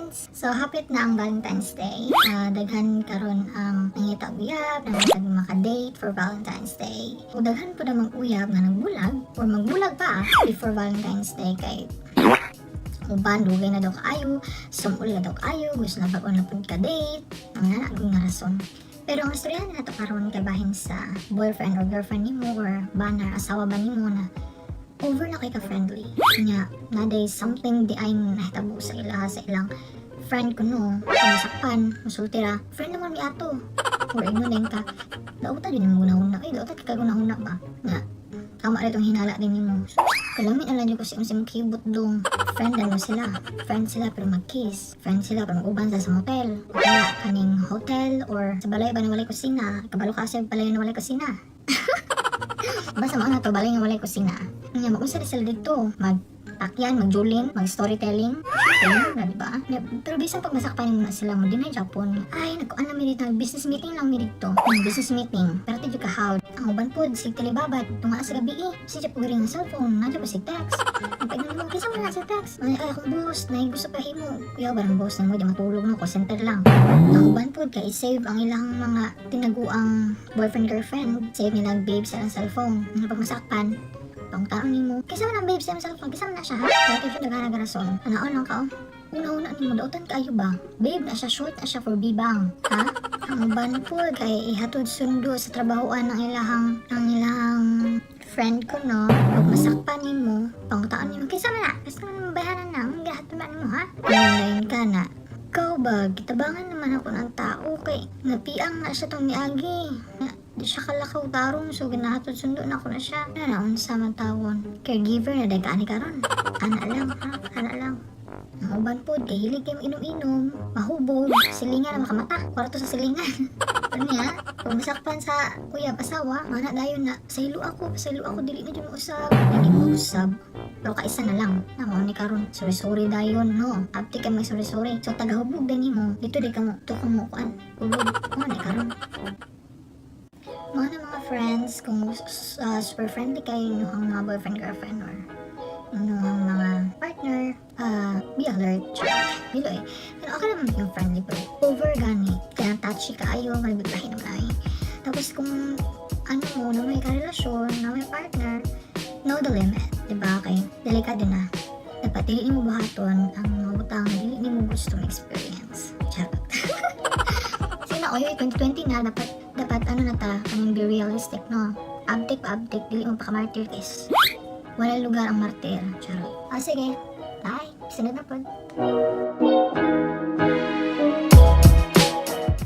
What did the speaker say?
Friends! So, hapit na ang Valentine's Day. Daghan karon ang nangita og uyab, nangita og maka-date for Valentine's Day. O daghan po namang uyab nga nagbulag or magbulag pa before Valentine's Day kay uban dugay na daw kaayo, sumul na daw kaayo, gusto na bag-o na pud ka date, ang nana nga rason. Pero ang istorya na to karon kay bahin sa boyfriend or girlfriend nimo or bana, asawa ba nimo na over na kay ka friendly. Nya, na day something di ay nahitabo sa ila, sa ilang friend kuno, masakpan, musulti ra, "Friend naman mi ato." Or ingnon din ka, dauta din mo gunahuna, ay dauta kay gunahuna ba? Nga, tama rin itong hinala din nimo. So, kalamin na lang ko si unsa mong kibot dong. Friend ano sila. Friend sila pero mag-kiss. Friend sila pero mag-uban sa motel. O kaya kaning hotel or sa balay ba na walay kusina. Kabalo ka sa balay na walay kusina. Basta mao na to, balay nga walay kusina. Nya mag-usa sila dito. Mag takyan, magjulin, mag storytelling. Ayun na, di ba? Nya, pero bisan pag masakpan mo na sila mo din ay Japon. Ay, nagkuan lang mi dito, business meeting lang mi dito. Business meeting. Pero tidyo ka how. Ang uban pod, sig telebabad, tunga sa gabi eh. Sige po ring cellphone, nandiyan pa sig text. Ang pag mo, kinsa man na sa text? Ay, ay, akong boss, na gusto pa himo. Kuya, barang boss na mo, di matulog no, call center lang. Ang uban pod, kay save ang ilang mga tinaguang boyfriend girlfriend. Save nila ang babe sa ilang cellphone. Nga pag masakpan, pangtaon nimo. Kinsa man ang babe sa imong cellphone? Kinsa man na siya, ha? Kaya kayo naghanag rason. Anaon lang ka, oh. Una-una nimo, dautan kaayo ba? Babe na siya, short na siya for bibang. Ha? Ang uban po kay ihatod sundo sa trabahoan ng ilahang friend ko, no. Pag masakpan nimo, pangutaon nimo, kinsa man na? Kinsa man ang bayaran na? Ang gihatod man mo, ha? Ngayon ka na. Ikaw ba, gitabangan naman ako ng tao kay napiang na siya tong niagi. Na, di siya kalakaw tarong, so ginahatod sundo na ako na siya. Na naunsa man tawon. Caregiver na dahil kaani karon. Ana lang, ha? Ana lang. Ang uban pod kay hilig kay inom-inom, mahubog, silingan na makamata, kwarto sa silingan. Ano niya, pag masakpan sa uyab asawa, mana dayon na, "Saylo ako, saylo ako, dili na jud mo usab." Dili mo usab. Pero kaisa na lang, na mao ni karon, sorry sorry dayon, no. Abti ka may sorry sorry. So tagahubog din nimo, dito di ka mo, to ka mo kuan, hubog, mao ni karon. Mga na mga friends, kung super friendly kayo inyong mga boyfriend, girlfriend, or inyong mga partner, be alert. Charot. Dilo eh. Pero okay naman yung friendly pero over gani. Kaya touchy kaayo, malibiglahin naman ay. Tapos kung ano mo, na may karelasyon, na may partner, know the limit. Diba? Kay delikado na. Dapat dili nimo buhaton ang mga butang na dili nimo gusto ma-experience. Charot. Sina, oy, 2020 na, dapat, dapat ano na ta, kaning be realistic, no? Abtik pa abtik, dili mo pa ka-martyr, guys. Wala lugar ang martyr. Charot. Ah, sige. Bye. Sunod na pod.